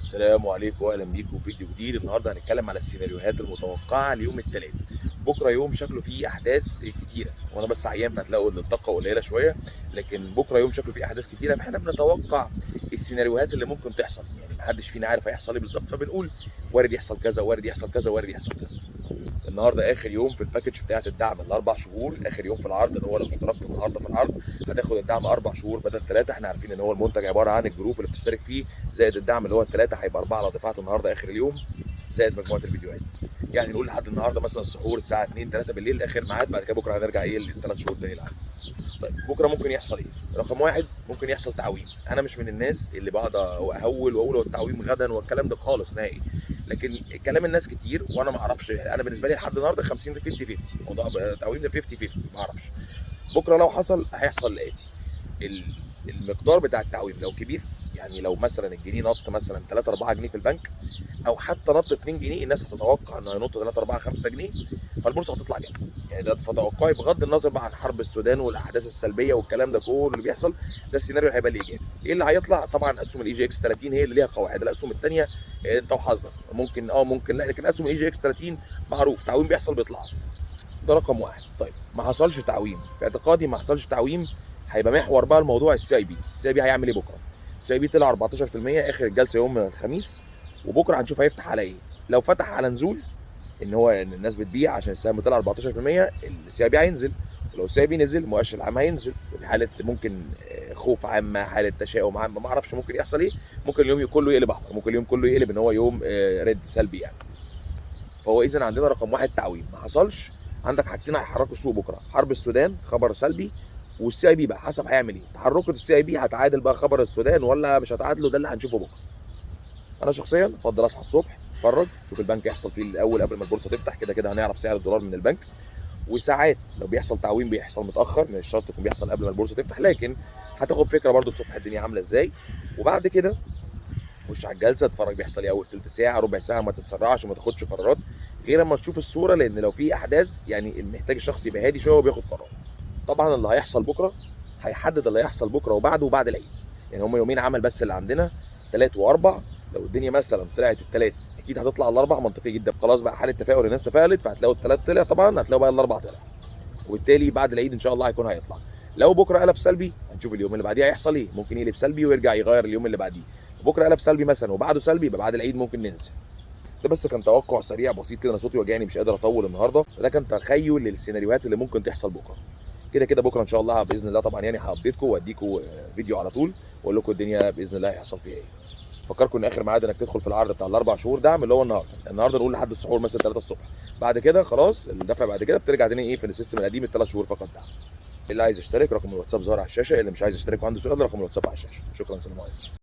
السلام عليكم واهلا بيكم في فيديو جديد. النهارده هنتكلم على السيناريوهات المتوقعة ليوم الثلاث. بكره يوم شكله فيه احداث كتيرة، وانا بس عيان فهتلاقوا ان الطاقة قليله شويه، لكن بكره يوم شكله فيه احداث كتيرة، فاحنا بنتوقع السيناريوهات اللي ممكن تحصل. يعني محدش فينا عارف هيحصل ايه بالظبط، فبنقول وارد يحصل كذا، وارد يحصل كذا، وارد يحصل كذا. النهارده اخر يوم في ال package بتاعه الدعم الاربع شهور، اخر يوم في العرض، اللي هو لو اشتركت النهارده في العرض هتاخد الدعم 4 شهور بدل 3. احنا عارفين ان هو المنتج عبارة عن ال group اللي بتشترك فيه زائد الدعم اللي هو الثلاثه، هيبقى 4 لو دفعت النهارده اخر اليوم، زائد مجموعة الفيديوهات. يعني نقول لحد النهارده مثلا السحور الساعة 2 3 بالليل اخر ميعاد، بعد كده بكره هنرجع ايه للثلاث شهور تاني العادي. طيب بكره ممكن يحصل ايه؟ رقم واحد، ممكن يحصل تعويم. انا مش من الناس اللي بقعد اهول واقول هو التعويم غدا والكلام ده خالص نهائي، لكن كلام الناس كتير وانا ما اعرفش. انا بالنسبة لي لحد النهارده 50 50 50، موضوع التعويم ده 50 50، ما اعرفش. بكره لو حصل هيحصل الاتي: المقدار بتاع التعويم لو كبير، يعني لو مثلا الجنيه نط مثلا 3 4 جنيه في البنك، او حتى نط 2 جنيه، الناس هتتوقع انه هينط 3 4 5 جنيه، فالبورصه هتطلع جامد. يعني ده فتوقعي بغض النظر بقى عن حرب السودان والاحداث السلبية والكلام ده كله اللي بيحصل. ده السيناريو اللي هيبقى الايجابي. ايه اللي هيطلع؟ طبعا اسهم ال EGX 30 هي اللي ليها قواعد، الاسهم الثانية انت وحظك، ممكن اه ممكن لا، لكن اسهم ال EGX 30 معروف تعويم بيحصل بيطلع. ده رقم واحد. طيب ما حصلش تعويم، في اعتقادي ما حصلش تعويم، هيبقى محور بقى الموضوع السي اي بي. السي اي بي هيعمل ايه بكره؟ ال CIB طلع 14% اخر الجلسة يوم الخميس، وبكره هنشوف هيفتح على ايه. لو فتح على نزول، ان هو ان الناس بتبيع عشان السهم طلع 14%، ال CIB هينزل، ولو ال CIB نزل المؤشر العام هينزل. في حاله ممكن خوف عامه، حاله تشاؤم عامه، ما اعرفش ممكن يحصل ايه. ممكن اليوم كله يقلب احمر، ممكن اليوم كله يقلب ان هو يوم red سلبي يعني. فهو اذا عندنا رقم واحد تعويم ما حصلش، عندك حاجتين هيحركوا السوق بكره: حرب السودان خبر سلبي، وال CIB بقى حسب هيعمل ايه. تحركه ال CIB هتعادل بقى خبر السودان ولا مش هتعادله، ده اللي هنشوفه بكره. انا شخصيا افضل اصحى الصبح اتفرج، شوف البنك يحصل فيه الاول قبل ما البورصة تفتح، كده كده هنعرف سعر الدولار من البنك. وساعات لو بيحصل تعويم بيحصل متاخر، مش شرط يكون بيحصل قبل ما البورصة تفتح، لكن هتاخد فكرة برده الصبح الدنيا عامله ازاي. وبعد كده خش على الجلسة اتفرج بيحصل ايه اول تلت ساعة ربع ساعه، ما تتسرعش وما تاخدش قرارات غير اما تشوف الصوره، لان لو في احداث يعني محتاج الشخص يبقى هادي شوية وبياخد قرار. طبعا اللي هيحصل بكره هيحدد اللي هيحصل بكره وبعده وبعد العيد، يعني هم يومين عمل بس اللي عندنا، ثلاث واربع. لو الدنيا مثلا طلعت الثلاث اكيد هتطلع الاربع، منطقي جدا. خلاص بقى حاله تفاؤل، الناس تفائلت، فهتلاقوا الثلاث طلع، طبعا هتلاقوا بقى الاربع طلع، وبالتالي بعد العيد ان شاء الله هيكون هيطلع. لو بكره قلب سلبي هنشوف اليوم اللي بعديه هيحصل ايه، ممكن يقلب سلبي ويرجع يغير اليوم اللي بعديه. بكره قلب سلبي مثلا وبعده سلبي، يبقى بعد العيد ممكن ننزل. ده بس كان توقع سريع بسيط كده، انا صوتي وجعني مش قادر اطول النهارده. ده كان تخيل للسيناريوهات اللي ممكن تحصل بكره. كده كده بكره ان شاء الله باذن الله طبعا يعني ه update كم واديكم فيديو على طول واقول لكم الدنيا باذن الله هيحصل فيها ايه. فكركم ان اخر ميعاد انك تدخل في العرض بتاع الاربع شهور دعم اللي هو النهارده، النهارده نقول لحد السحور مثلا 3 الصبح، بعد كده خلاص الدفع، بعد كده بترجع تاني ايه في ال system القديم الثلاث شهور فقط دعم. اللي عايز يشترك رقم الواتساب ظاهر على الشاشه، اللي مش عايز يشترك وعنده سؤال رقم الواتساب على الشاشه. شكرا، سلام عليكم.